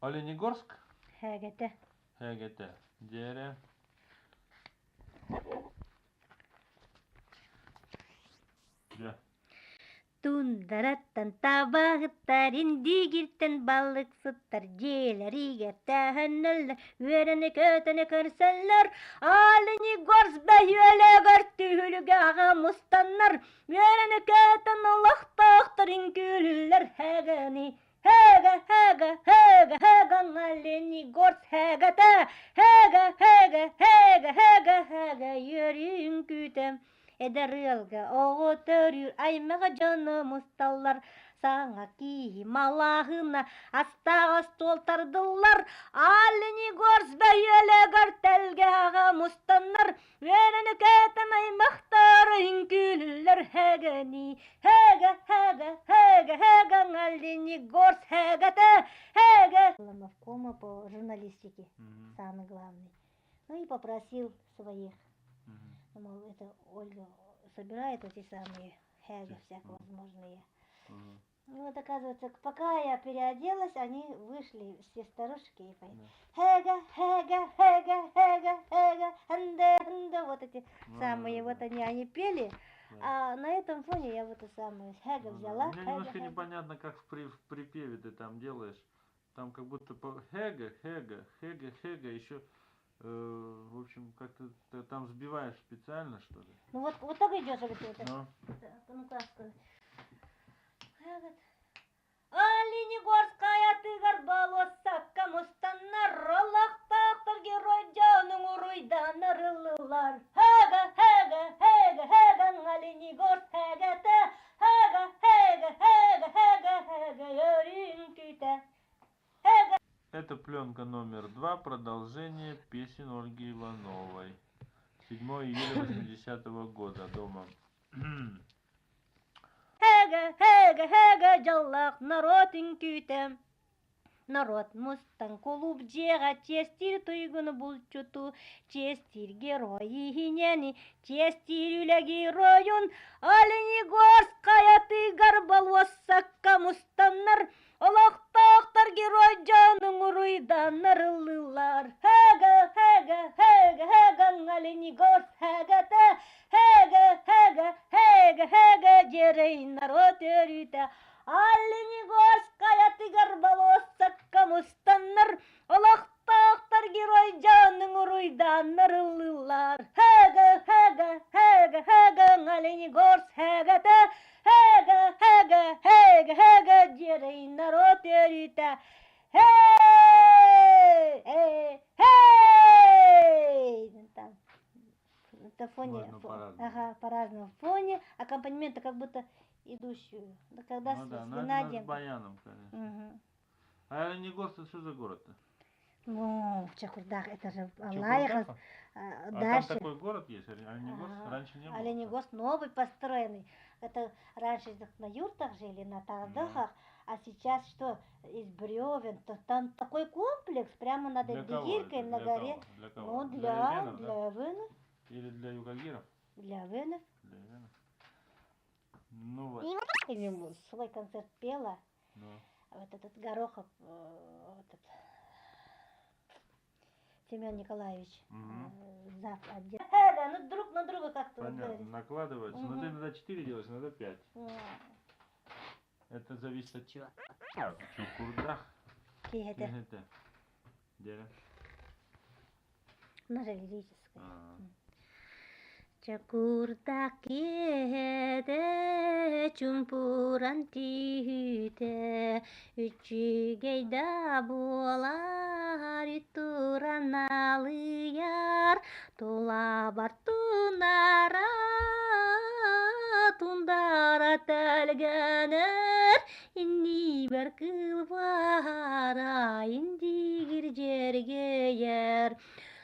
Оленегорск? Хэгэтэ. Хэгэтэ. Дьээрэ. Дьэ. Тундараттан табаһыттар, индигиртэн балыксыттар дьиэлэригэр тэһэннэллэр, үөрэни-көтөнү көрсөллөр. Оленегорск бөһүөлэгэр түһүлгэҕэ мустаннар, үөрэни-көтөн олохтоохтор үҥкүүлүүллэр хэгэни Хэгэ, хэгэ, хэгэ, хэгэ, Оленегорск хэгэтэ, хэгэ, хэгэ, хэгэ, хэгэ, хэгэ, үөрүү үҥкүүтэ. Эдэр ыалга оҕо төрүүр аймаҕа дьоно мусталлар, саҥа киһи малааһына астаах остуол тардыллар, Оленегорск бөһүөлэгэр тэлгэһэҕэ мустаннар, Үөрэнэ-көтөн аймахтар үҥкүүлүүллэр хэгэни, хэгэ, хэгэ, хэгэ, хэгэ, Оленегорск хэгэтэ, хэгэ. Ломовкома по журналистике, самый главный. Ну и попросил своих. Мол, это Ольга собирает эти самые хэга всякие возможные. Ну вот, оказывается, пока я переоделась, они вышли, все старушки, и поют. Хэга, хэга, хэга, хэга, хэга, хэнде, хэнде. Вот эти Ну, самые, да, вот да. они, они пели. Да. А на этом фоне я вот эту самую хэга Ну да. взяла. Мне Хэга, немножко хэга. непонятно, как в, при, в припеве ты там делаешь. Там как будто по хэга, хэга, хэга, хэга, еще, в общем, как-то ты там сбиваешь специально, что ли? Ну вот, вот так идешь, вот это. Ну. Ну как сказать. Оленегорская тыгар болуоссакка мустаннар, олохтоохтор герой дьонуҥ уруйданар ыллылар. Хэгэ, хэгэ, хэгэ, хэгэ, Оленегорск хэгэтэ, хэгэ, хэгэ, хэгэ, хэгэ, хэгэ, өрүүн күүтэ. Хэгэ. Это пленка номер 2, продолжение песен Ольги Ивановой. 7 июля 80-го года дома. Хэгэ, хэгэ, хэгэ, дьоллоох норуот үҥкүүтэ. Норуот мустан кулууп дьиэҕэ чиэстиир туйгуну булчуту, чиэстиир герой иһинэни, чиэстиир үлэ геройун Оленегорск хайатыгар болуоссакка мустаннар, олохтоохтор герой дьонун уруйданнар ыллыыллар. Хэгэ, хэгэ, хэгэ, хэгэ, Оленегорск хэгэтэ, хэгэ, хэгэ, хэгэ, хэгэ, дьэрэй народ өрүүтэ Оленегорск хайатыгар болуоссакка мустаннар, олохтоохтор герой дьонун уруйдааннар ыллыыллар. Хэгэ, хэгэ, хэгэ, хэгэ, Оленегорск хэгэтэ, хэгэ, хэгэ, хэгэ, хэгэ, дьэрэй народ өрүүтэ. Хей! Эй! Хей! Там это фоне, Можно по-разному. ага, по-разному. В фоне аккомпанемента как будто идущую. Да когда Ну с, да, с но это надо с Геннадием. баяном, конечно. Мгм. А Оленегорск это что за город-то? Ну, Чакурдах, это же Алайха. Чокурдаха? А там Дальше. такой город есть, Оленегорск? Ага. Раньше не было. Оленегорск новый построенный. Это раньше на юртах жили, на тардахах, а сейчас что, из бревен, то там такой комплекс, прямо над Для кого Эдигиркой, это? на Для горе. кого? Для кого? Ну, Для для, эвенов, для да? эвенов. Или для юкагиров? Для эвенов. Для эвенов. Ну вот. И свой концерт пела. Ну. Вот этот Горохов, вот этот Семен Николаевич, Мгм. зав. отдел. Да, ну друг на друга как-то вот Понятно, говорит. накладывается. Но ты Мгм. иногда 4 делаешь, иногда 5. Это зависит от чего? Чукурдах. Киһитэ. Это. Деля. Она же лирическая. А. Чокурдах киэһэтэ чумпуран түһүүтэ, үчүгэй да буолар туран алыйар, тулабар тунара тундара тэлгэнэр, иннибэр кылбара индигир дьэргэйэр.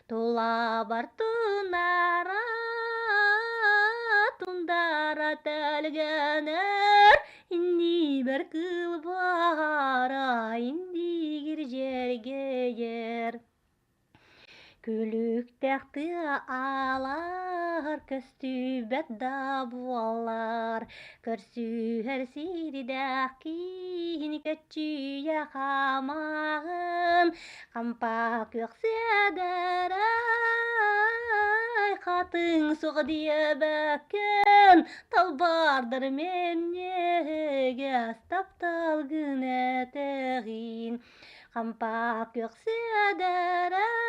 Тулабар тунара тундара тэлгэнэр, иннибэр кылбара индигир дьэргэйэр. Күлүктээх тыа ала буоллар, көстүбэт да буоллар, көрсүһэр сирдээх киһини көччүйэ хаамаҕын, хампа күөх сиэдэрэй хатыҥ суох диэбэккин, талбардар минньигэс тапталгын этэҕин. Хампа күөх сиэдэрэй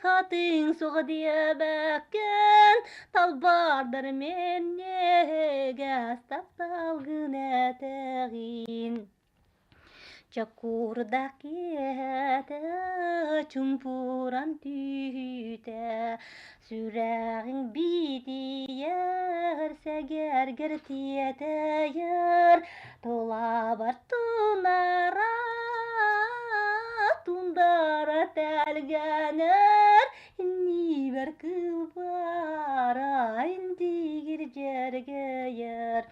хатыҥ суох диэбэккин, талбардар минньигэс тапталгын этэҕин. Чокуурдах киэһэтэ чумпуран түүтэ, сүрэҕиҥ биитийэр, сэгэргэр тиэтэйэр, тулабар тунара, тундара тэлгэнэр, иннибэр кылбара, индигир дьэргэйэр.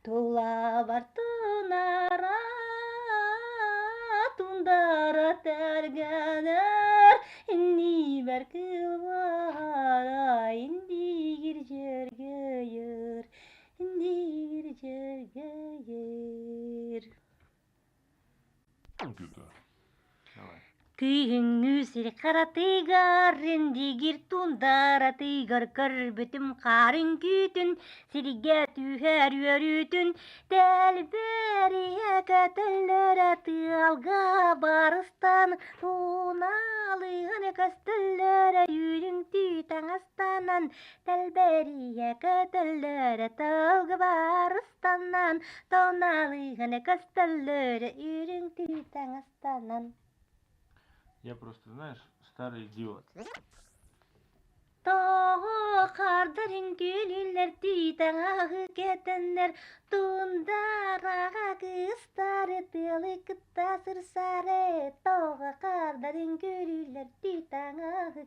Тулабар тунара, тундара тэлгэнэр, иннибэр кылбара, индигир дьэргэйэр, индигир дьэргэйэр. Давай. Күһүҥҥү сир харатыгар, индигир туундаратыгар көрбүтүм хаарын күүтүн, сиргэ түһэр үөрүүтүн, тэлбэрийэ көтөллөрө тыалга барыстан, туналыһан көстөллөрө үүнүн түү таҥастанан, тэлбэрийэ көтөллөрө тыалга барыстанан, тоналыһан көстөллөрө үрүҥ түү таҥастанан. Я просто, знаешь, старый идиот. Тоҕо хаардар үҥкүүлүүллэр түүтэҥ кэтэннэр Туундараҕа кыыстары тыалы кытта сырсары Тоҕо хаардар үҥкүүлүүллэр түүтэҥ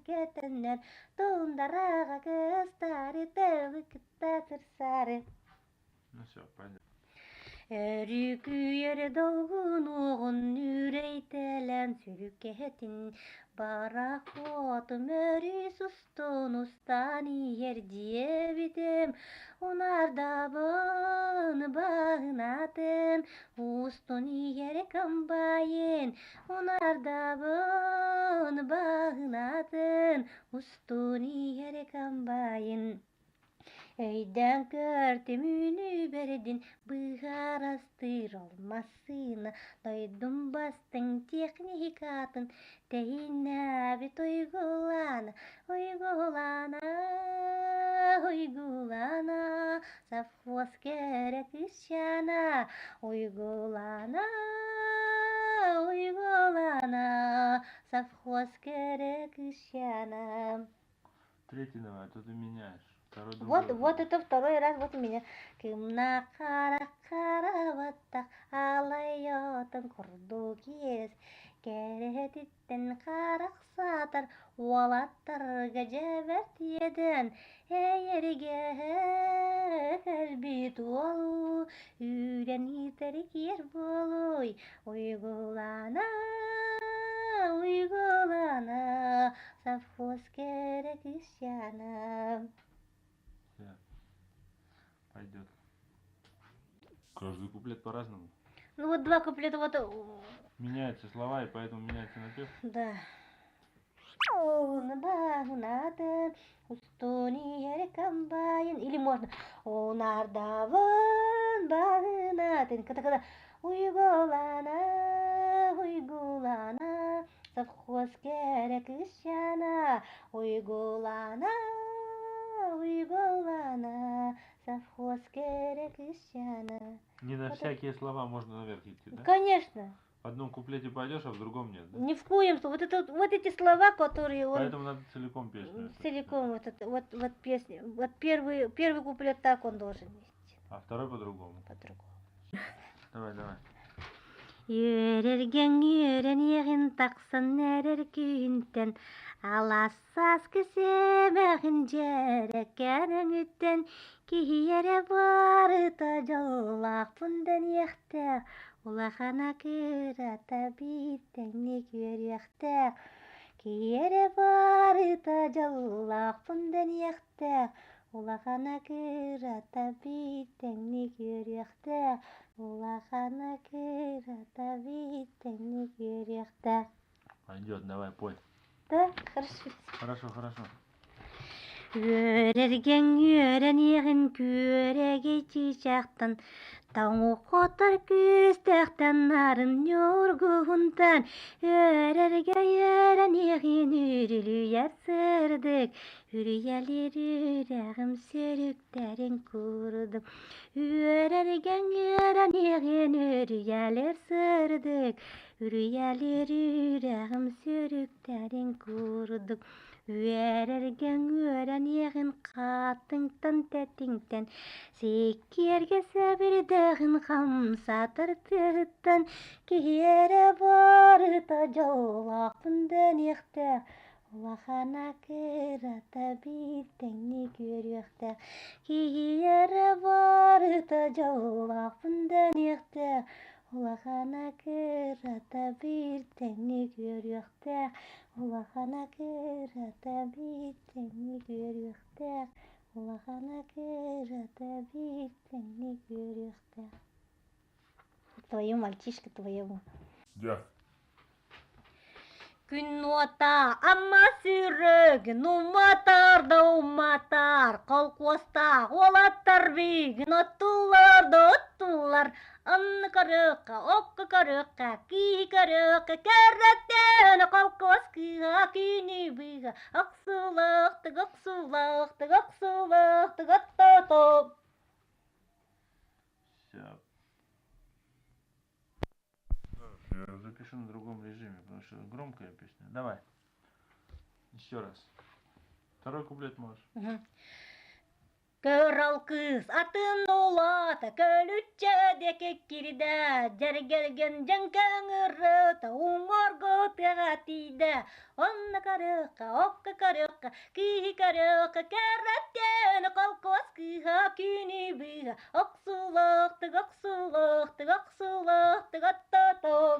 кэтэннэр Туундараҕа кыыстары тыалы кытта сырсары. Ну все, понятно. Өрүкүйэр долгунуоҕун үрэйтэлээн сүрүкэһэтин барахуотум өрүс устун устан иһэр диэбитим унардабын баһынатын устун иһэр комбайн унардабын баһынатын устун иһэр комбайн. Өйдөөн көр, түмүүнү бэрдин, быһаарастыыр ол массыына, дойдум бастыҥ техникатын тэһииннээбит Уйгулаана, Уйгулаана, Уйгулаана, совхоз кэрэ кыысчаана, Уйгулаана, Уйгулаана, совхоз кэрэ кыысчаана. Третий давай, а то ты меняешь. Второй Вот, другой вот будет. это второй раз вот у меня. Кымна хара хара алайотын курдук иэс кэрэһэтиттэн харахсаатар уолаттарга дьэбэрт иэдэн эйэргэ кэлбит уолу үүрэн иитэр киэр буолуй уйгулана уйгулана совхоз кэрэ кыысчаана. Все, пойдет. Каждый куплет по-разному. Ну вот два куплета вот. Меняются слова, и поэтому меняется напев. Да. Устун иһэр комбайн. Или можно Унардабын багынатын. Когда уйгулана, уйгулана, совхоз кэрэ кыысчаана, уйгулана, уйгулана, совхоз кэрэ кыысчаана. Не на Вот всякие слова можно наверх идти, да? Конечно. В одном куплете пойдешь, а в другом нет, да? Ни в коем случае. Вот, это, вот эти слова, которые он... Поэтому надо целиком песню. эту. Целиком вот это, вот, вот песня. Вот первый куплет так он должен нести. А второй по-другому. По-другому. Давай, давай. Үөрэргэн үөрэниэҕин тахсан эрэр күнтэн алаас сааскы сэмэҕин дьэрэкээн өҥүттэн киһи эрэ барыта дьоллоохпун дэниэхтээх улахана кырата биир тэҥник үөрүөхтээх. Киэрэ барыта дьоллоохпун дэниэхтээх, улахана кырата биир тэҥник үөрүөхтээх, улахана кырата биир тэҥник үөрүөхтээх. Пойдет, давай, пой. Да, хорошо. Хорошо, хорошо. Үөрэргэн үөрэниэҕин күөрэгэй чыычаахтан, Тоҥу хотор күүстээхтэн нарын ньургуһунтан, Үөрэргэ үөрэниэҕин үрүлүйэр сырдык, Үрүйэлиир үрэҕим сүрүктэрин курдук. Үөрэргэн үөрэниэҕин үрүйэлиир сырдык, Үрүйэлиир үрэҕим сүрүктэрин курдук. Үөрэргэн үөрэниэҕин хаатыҥтан тэтиҥтэн, Сиккиэргэ сэбирдэҕин хамсатар тыаһыттан, Киһи эрэ барыта дьоллоохпун дэниэхтээх, Улахана кырата биир тэҥник үөрүөхтээх, Киһи эрэ барыта дьоллоохпун дэниэхтээх, Улахана кырата биир тэҥник үөрүөхтээх, Улахана кырата биир тэҥник үөрүөхтээх, Улахана кырата биир тэҥник үөрүөхтээх. Твою мальчишка твоему. Дьэ. Күн уота Амма сүрүгүн уматар да уматар, холкуостаах уолаттар бүгүн оттулар да оттулар, Анны көрүөххэ, окко көрүөххэ, киһи көрүөххэ, кэррэттэн холкуос кыыһа күнү быыһа, охсуулаахтык, охсуулаахтык, охсуулаахтык оттото. Все. Запишу на другом режиме, потому что громкая песня. Давай. Еще раз. Второй куплет можешь. Угу. Кырал кыыс атын улаата көлүччэ диэки киирдэ, дьэргэлгэн дьэҥкэҥ ырыта уҥуоргу тыаҕа тиийдэ. Онно көрүөххэ, окко көрүөххэ, киһи көрүөххэ, кэрэттэн холкуос кыыһа күнү быыһа охсуулаахтык, охсуулаахтык, охсуулаахтык оттотом.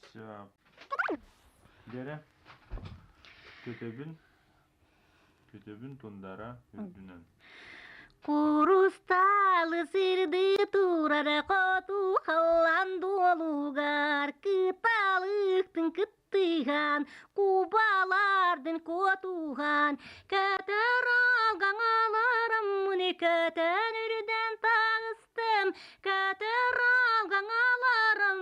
Все. Дьэрэ, көтөбүн Көтөбүн тундара үрдүнэн. Курустаалы сырдыы турар хоту халлаан дуолугар кыталыктын кыттыһан, кубалардын куотуһан, көтөр алгаҥаларым көтөн үрдэн таҕыстым, көтөр алгаҥаларым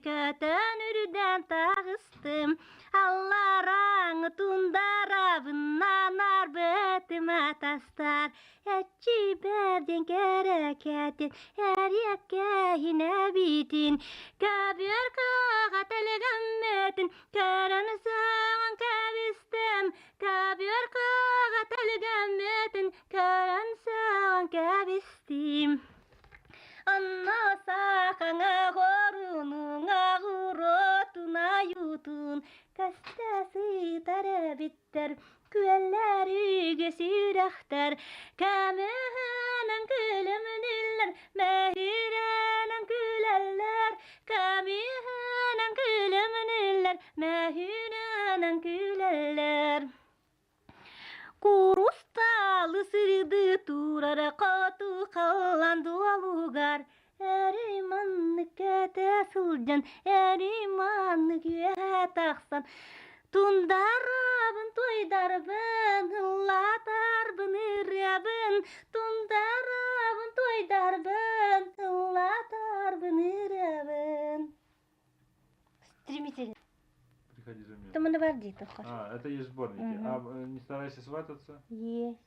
көтөн үрдэн таҕыстым. Аллараҥ тундарабынан арбытым атастар, Эчи бэрдин кэрэкэтин, эриэккэһин эбитин, Көбүөр кыаҕа тэлгэммитин, көрөн саҥан кэбистим, Көбүөр кыаҕа тэлгэммитин, көрөн саҥан кэбистим. Анна сахаҥа хорунуҥа уротунайутун көстө сытар эбиттэр күөллэр үгүс үрэхтэр көмүһүнэн күлүмнүүллэр мөһүүрэнэн күлэллэр көмүһүнэн күлүмнүүллэр мөһүүрэнэн күлэллэр. Курустаалы сырдыы турар хоту халлаан дуолугар Эрий маннык кэтэ сылдьан, эрий маннык үөһэ тахсан Тундарабын, туойдарбын, ыллатарбын ырыабын, Тундарабын, туойдарбын, ыллатарбын ырыабын. Стремительно. Приходи за меня. Там она где-то. А, это есть в сборнике. Мгм. А не старайся свататься? Есть.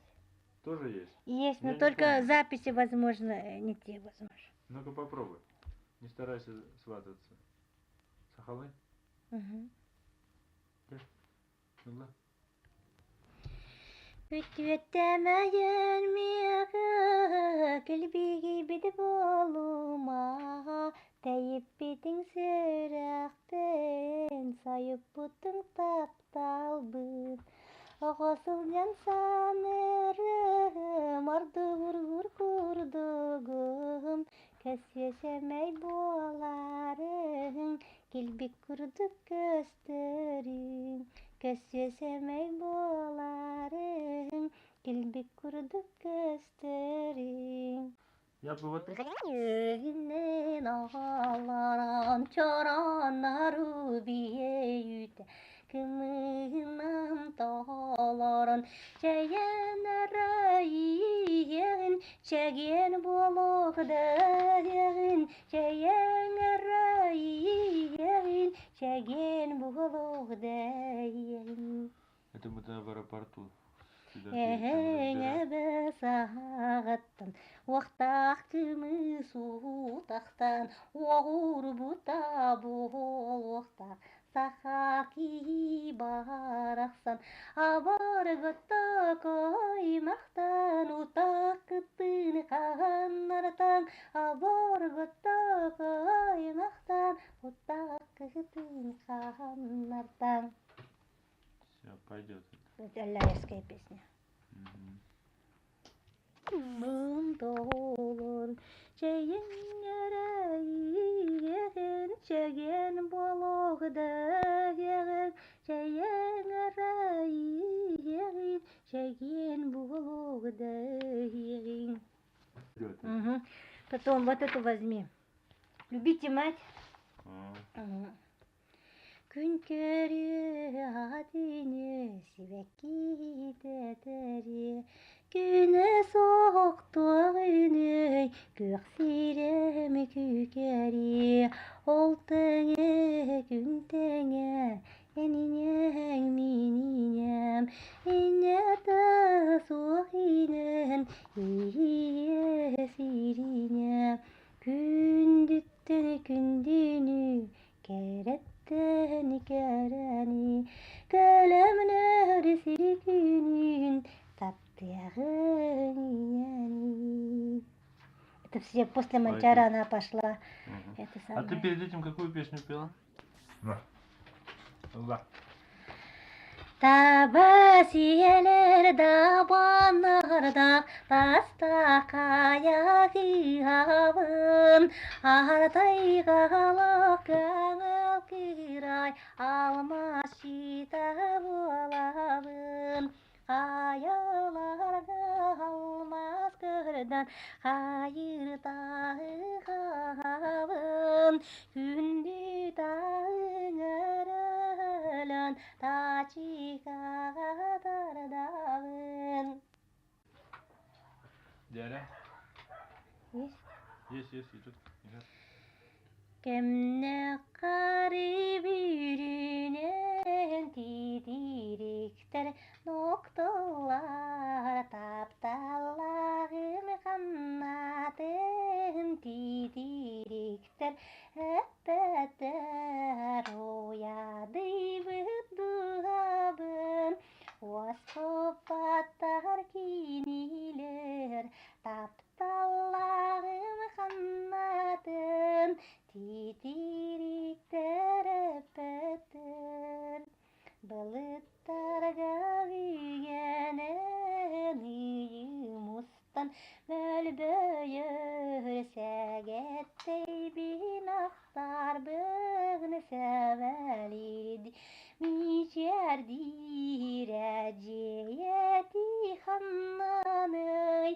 Тоже есть? Есть, но Я не только помню. записи, возможно, не те, возможно. Ну-ка попробуй. Не старайся свататься. Сахалы? Мгм. Ылла. Үтүөттэмэйэн миэхэ килбигийбит буолума, тэйиппитиҥ сүрэхпин, сайыппытыҥ тапталбын. Оҕо сылдьан саныырым, ордугургуур курдугум, көссүө сэмэй буоларыҥ, Килбик курдук көстөрүҥ, Көссүө сэмэй буоларыҥ, Килбик курдук көстөрүҥ. Я бы вот Иннин оҕолорон чорооннору биэйүтэ кымыһынан толорон чэйэн эрэ чэгиэн буолуох-дыаҕын чэйэн эрэ чэгиэн буолуох-дыаҕын. Это мы тогда в аэропорту с Федосеевичем разбирали. Эһэҥэбэ саҕаттан уохтаах кымыс утахтан уоҕурбута буолуохтаах саха киһи барахсан абаргытта кыймахтан утах кыттыын хаһаннартан абаргытта кыймахтан утах кыттыын хаһаннартан. Все, пойдет. Это аллаевская песня. Мгм. Мындолор чэйиҥ чэгиэн буолуох-дыаҕын, чэйиҥ чэгиэн буолуох-дыаҕын. Идет. Мгм. Потом вот эту возьми. Любите мать. А, Мгм. Күн көрүө түүнү сибэкки күнэ суохтуох үүнүй күөх сирэм күүкэри ол тэҥэ күн тэҥэ эн ийэҥ мин ийэм иннэтэ суох инэн ийэ сиринэ күндүттэн күндүнү Кэрэттэн кэрэни, кэлэмнэр сиргинин таптыаҕын ийэни. Это все после Пойдет. Манчара она пошла. Мгм. Это А ты самое. перед этим какую песню пела? Да. Да. Таба сиэлэр дабаннардаах тастаахайа кыһабын артайгалах көҥүл кыырай алмасчыта буолабын хайаларга алмаас кырдан хайыртаһы хаһабын күндү таһыҥаралан Тачикаҕа тардабын. Дядя? Есть? Есть, есть, идет. Идет. Кэмнэ қары бүрүнэн титириктэр нуктулар тапталлааҕын ханнатын титириктэр эппэттэр уйадыйбыт дууһабын уоскуппаттар кинилэр тапталлааҕым ханнатын титириктэр эппэттэр былыттарга үйэнэн ыйым устан мөлбөйөр сэгэттэйбин ахтарбын сэбэлиир мичээрдиир эдьиэйэти ханнаный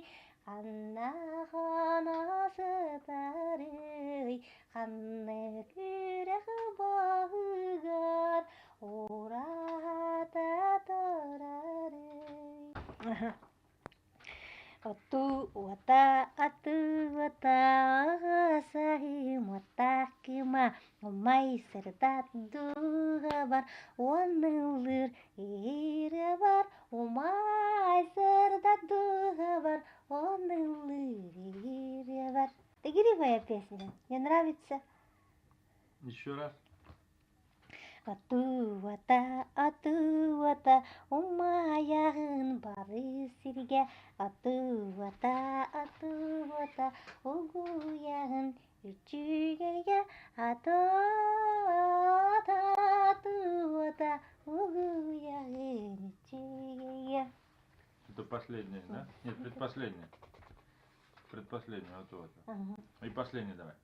ханна хана сытарый ханнык үрэх баһыгар ураата турарый. Оту-уота, аты-уота, саһым-уоттаах-кыма, умай сырдат дууһабар, уоннулуур иирэ бар, умай сырдат дууһабар, уоннулуур иирэ бар. Это игривая песня, мне нравится. Еще раз. Атыыата, атыыата, умайаҕын бары сиргэ, атыыата, атыыата, угуйаҕын үчүгэйгэ, атыыата, атыыата, угуйаҕын үчүгэйгэ. Это последняя, да? Нет, предпоследняя. Предпоследняя, вот вот. Ага. И последняя давай.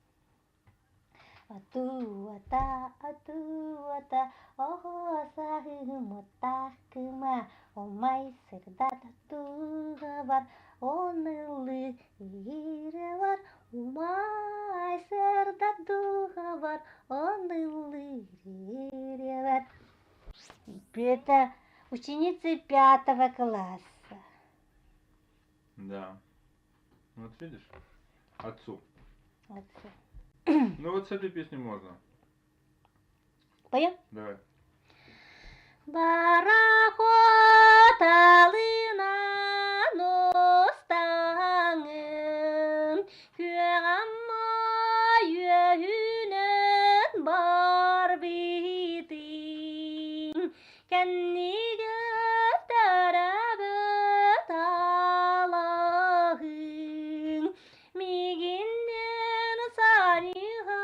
Атуу-ата, атуу-ата, оҕо сааһым уоттаах кыыма, умай сырдат дууһабар, онылыы иирэ умай сырдат дууһабар, онылыы иирэбэр. Это ученицы пятого класса. Да. Вот видишь? Отцу. Отцу. Ну вот с этой песни можно. Поем? Давай. Барахот алынан устаңын, Күөҕэмма үөһүнэн барбытын, Кэннигэр төрөөбүт алаһыҥ, Миигиннэн сарыга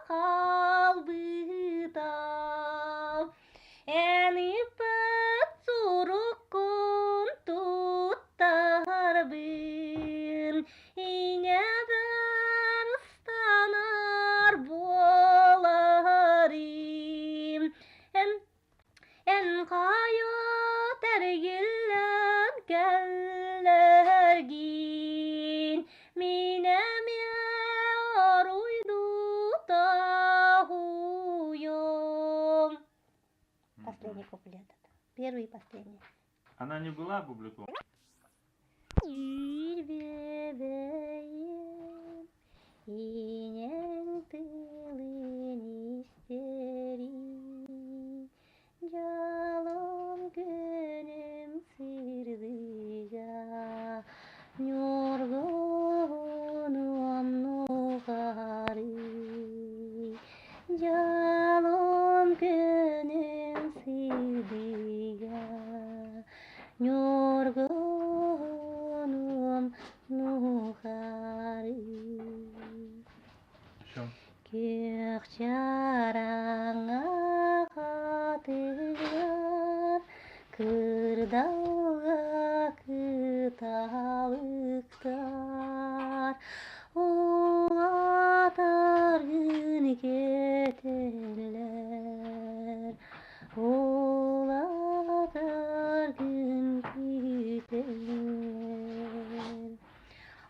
хаалбыта. Эн ыыппыт суруккун туттарбын, Ийэбэр ыстанар буоларым. Эн Эн хайа тэргиллэн кэллэргин, мин эмиэ оруйдутаһуйум. Последний куплет. Первый и последний. Она не была опубликована? Бэйэм инэҥ тылын истэрин, Дьолум күнүм сырдыга, Ньургуһунум нухарый. Дьолум күнүм сырдыга, Ньургуһунум нухарый. Еще. Күөх чараҥҥа хатыҥнар, кырдалга кыталыктар, улаатар күн кэтэллэр, Улаатар күн күүтэллэр.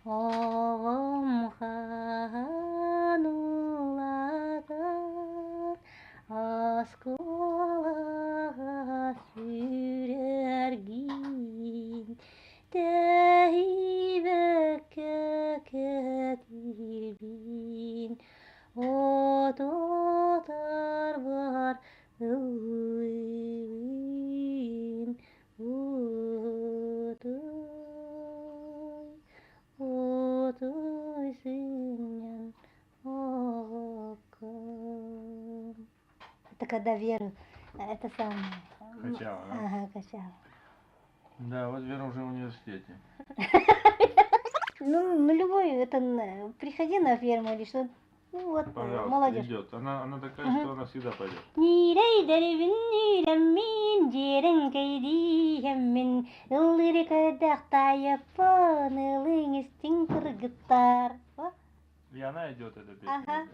Оҕом хаһан улаатар, оскуолаҕа сүүрэргин, тэйбэккэ кэтиирбин, Отутарбар ыллыыбын, утуй, утуй сынньан оҕокком. Это когда Веру, это самое. Качала, да? Ага, качала. Да, вот Вера уже в университете. Ну, на любой, это, приходи на ферму или что, ну вот, Пожалуйста, молодежь. идет. Она такая, что она всегда пойдет. Нирейдерибин нүүрэммин, дьиэрэҥкэйдииһэммин, ыллыыры көрдөх таайаппын, ылыҥ истиҥ кыргыттар. И она идет, эта песня. Ага.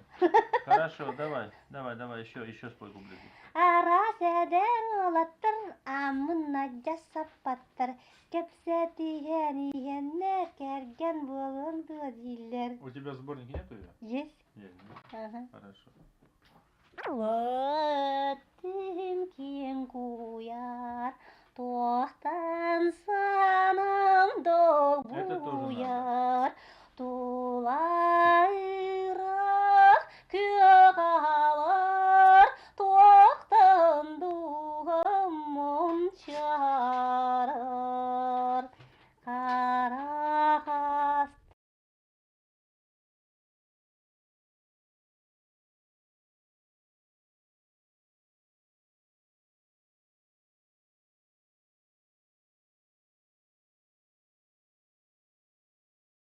Хорошо, давай, давай, давай, еще, еще спой куплет. Араас эдэр уолаттар ааммын адьас саппаттар, кэпсэтиһэн иһэннэр кэргэн буолуон дуо дииллэр. У тебя сборник нету ее? Есть. Есть, да? Ага. Хорошо. Өттүм киэҥ куйаар, туохтан санаам Это тоже.